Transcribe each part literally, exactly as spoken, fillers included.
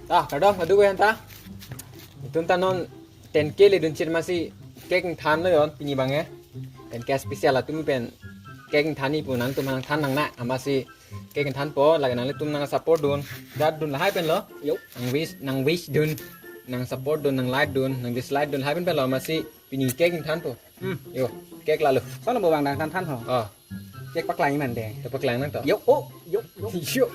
Ta, kardom, adu ko yan ta. Itum ta non ten K le dunchit amatsi cake ingthan lo yon, pini abang e. Ten K special atum pen cake ingthan-i pu nangtum nangthan nang na, amatsi cake ingthanpo, lake nanglitum nang support dun. Dat dun lahai pen lo. Yo. Nang wish, nang wish dun. Nang support dun, nang like dun, nang dislike dun lahai pen pen lo, amatsi pini cake ingthanpo. Hmm. Yo, cake lalo. Kono bo bang dang than than ho. Oh. Cake paklang man de. Cake paklang nang to. Yo, oh, yo, yo. Yo.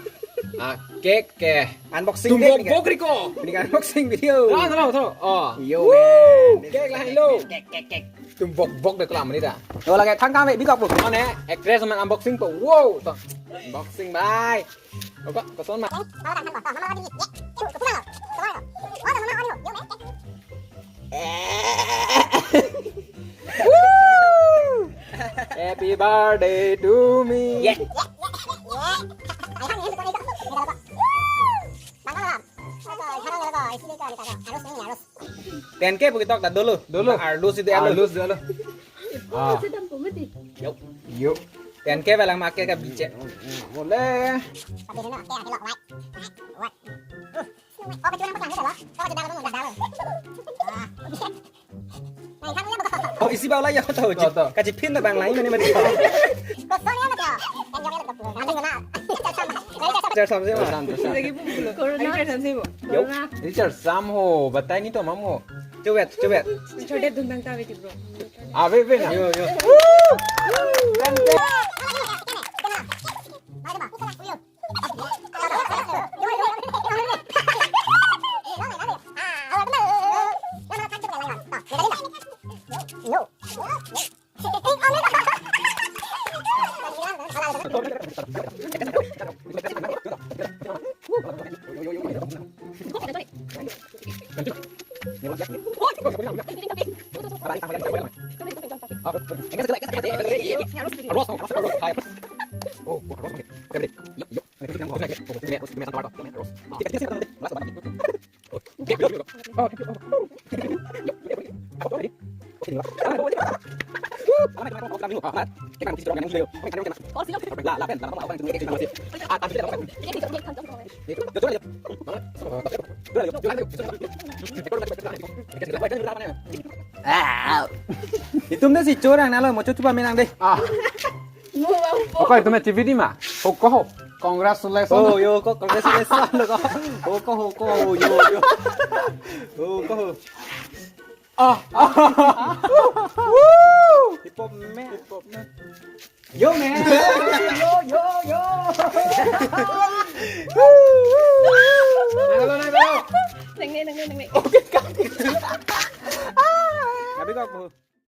Ah, cake ke. Unboxing. Tum dek bok ni bok kan? Riko. Ini kan unboxing video. Tro, tro, tro. Oh. Yo, woo, man. Cake lahai lo. Cake, cake, cake. Tum bok bok de kelam ni ta. Yo, lake thang kang ve bikok bu. Mane, actress man unboxing po. Wow, to. Unboxing, bye. Oke, koson ma. Woo! Happy birthday to me. Yeah. Ten K pu ketok ta dolo. Dolo. Arlo si de arlo. Arlo si de arlo. Ah. Yo. Yo. Ten K velang make ke biche. Boleh. Oh, isi bau lagi ya, tahu. To, to. Kaji pin na bang lain mana mana. Richard Sam sih, Mas. Richard Sam, Richard Sam. Corona. Richard Sam sih, Bu. Yo. Richard Sam ho, batai ni to mamo. Coba, coba. Coba dun bang tahu itu, bro. Ave, ave na. Yo, yo. Ah. Itum de si chorang nalo, mo chuchuba menang de. Ah. Oke, itum activity ma. Hoko ho. Congratulations. Oh, yo, ko congratulations lo ko. Hoko, hoko, yo, yo. Hoko. Ah. Woo! Hip hop man. Hip hop man. Yo, man. Yo, yo, yo. Nang lo, nang lo. Nang ne, nang ne, nang ne. Oke, kan. Tapi kok